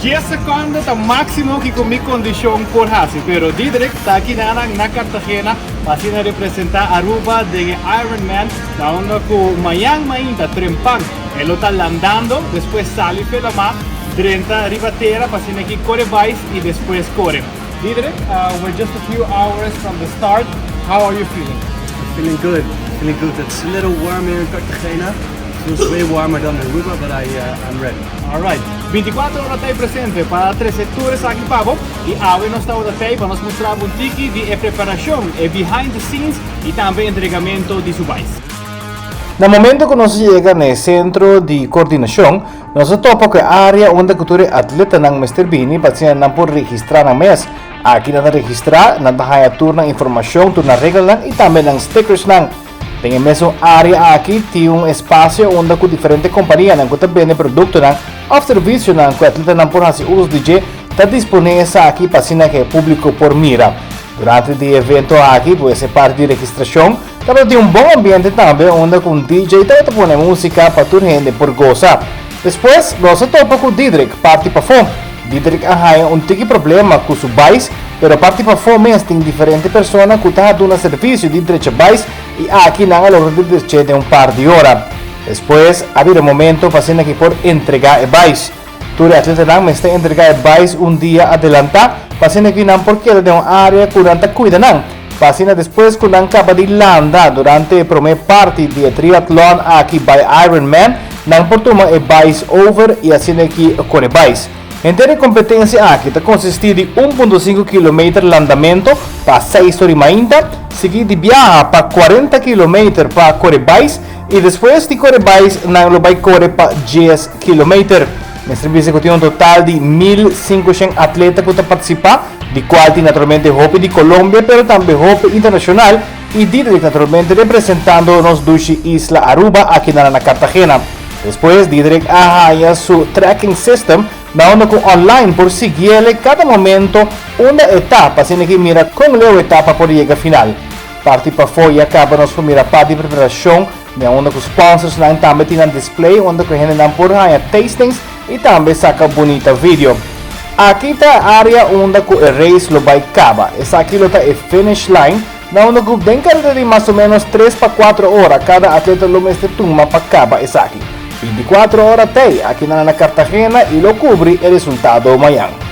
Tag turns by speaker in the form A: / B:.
A: 10 seconde ta maximo cu mi condicion por haci. Pero Diederik ta aki na Cartagena, pa representa Aruba den Ironman, na unda cu mañan mainta trempan e lo ta landando, despues sali for di lama, drenta riba tera, pa aki core bais y despues core. Diederik, we're just a few hours from the start. How are you feeling?
B: Feeling good, feeling good. It's a little warm here in Cartagena. Feels way warmer than Aruba, but I'm ready.
A: Alright. 24 ora ta presente pa trece tur esaki pa bo y awe nos ta pa nos mustra un tiki di preparacion y behind the scenes y tambe entregamento di su bais.
C: Na momento cu nos yega na centro di coordinacion, nos a topa cu e area unda cu tur atletanan mester bini pa nan por registra nan mes. Aki nan ta registra, nan ta haya tur nan informacion, tur nan reglanan y tambe nan stickers nan. Den e mesun area aki tin un espacio unda cu diferente companianan cu ta bende productonan of servicionan cu atletanan por haci uso di dje, ta dispone esaki pa asina cu e publico por mira. Durante e evento aki, pues e parti di registracion, tabatin un bon ambiente tambe unda cu DJ ta pone musica pa tur hende por goza. Despues, nos a topa cu Diederik, parti pafo. Diederik a haya un tiki problema cu su bais, pero parti pafo mes tin diferente persona cu ta duna servicio di drecha bais y aki nan a logra di drecha den un par di ora. Despues, a bira momento pa cu por entrega e bais. Tur atletanan mester entrega e bais un dia adelanta, pa cu nan por keda den un area cu nan ta cuida nan. Pa despues cu nan caba di landa durante e prome parti di triathlon aki by Ironman, nan por tuma e bais over y asina aki core bais. Henter e competencia aki ta consisti di 1.5 km landamento pa 6 or y mainta, sigui di biaha pa 40 km pa core bais y despues di core bais nan lo bay core pa 10 km. Mester bisa cu tin un total di 1.500 atleta cu ta participa, di cual tin naturalmente hopi di Colombia, pero tambe hopi internacional y Diederik naturalmente representando nos dushi isla Aruba aki na Cartagena. Despues Diederik a haya su tracking system na unda cu online por sigui cada momento unda e ta, asina cu mira con leu e ta pa por yega final. Parti pafo ya caba nos por mira parti di preparacion, na unda cu sponsors nan tambe tin display, unda cu hendenan por haya tastings y tambe saca bunita video. Aki ta area unda cu e race lo bay caba. Esaki lo ta e finish line, na unda cu den careda di mas o menos 3 pa 4 ora, cada atleta lo mester tuma pa caba esaki. 24 ora t'ey, aki na Cartagena y lo cubri e resultado mañan.